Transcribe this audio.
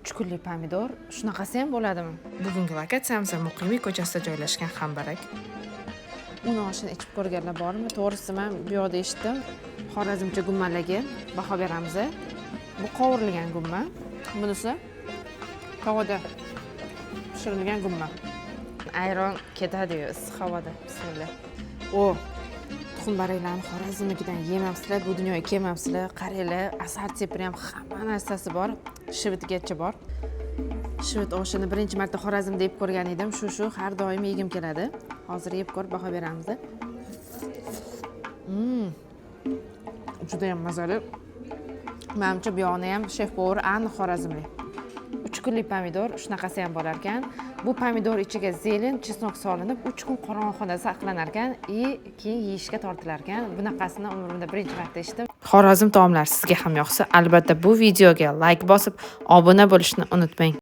3 kunlik pomidor, shunaqasi ham bo'ladimi? Bugungi lokatsiyamiz Muqimiy ko'chasida joylashgan Hambarak. Uni oshini ichib ko'rganlar bormi? To'g'risi, man bu yoqda eshitdim. Xorazmcha gummalarga baho beramiz. Bu qovurilgan gumma, bunisi tovada pishirilgan gumma. Ayron ketadiyu issiq havoda. Bismillah. O, tuxumbaranglarni Xorazmnikidan yemabsizlar, bu dunyoga kelmabsizlar. Qaranglar, assorti, прям hamma narsasi bor, shivitgacha bor. Shivit oshini birinchi marta Xorazmda yeb ko'rgan edim. Shu har doim yegim keladi. Hozir yeb ko'rib baho beramiz. Judayam mazali. Manimcha, bu yog'ini ham шеф-повар aniq xorazmlik. 3 kunlik pomidor, shunaqasi ham bo'lar ekan. Bu pomidor ichiga зелень, чеснок solinib, 3 kun qorong'i xonada saqlanar ekan и keyin yeyishga tortilar ekan. Bunaqasini umrimda birinchi marta eshitdim. Xorazm taomlari sizga ham yoqsa, albatta bu videoga layk bosib, obuna bo'lishni unutmang.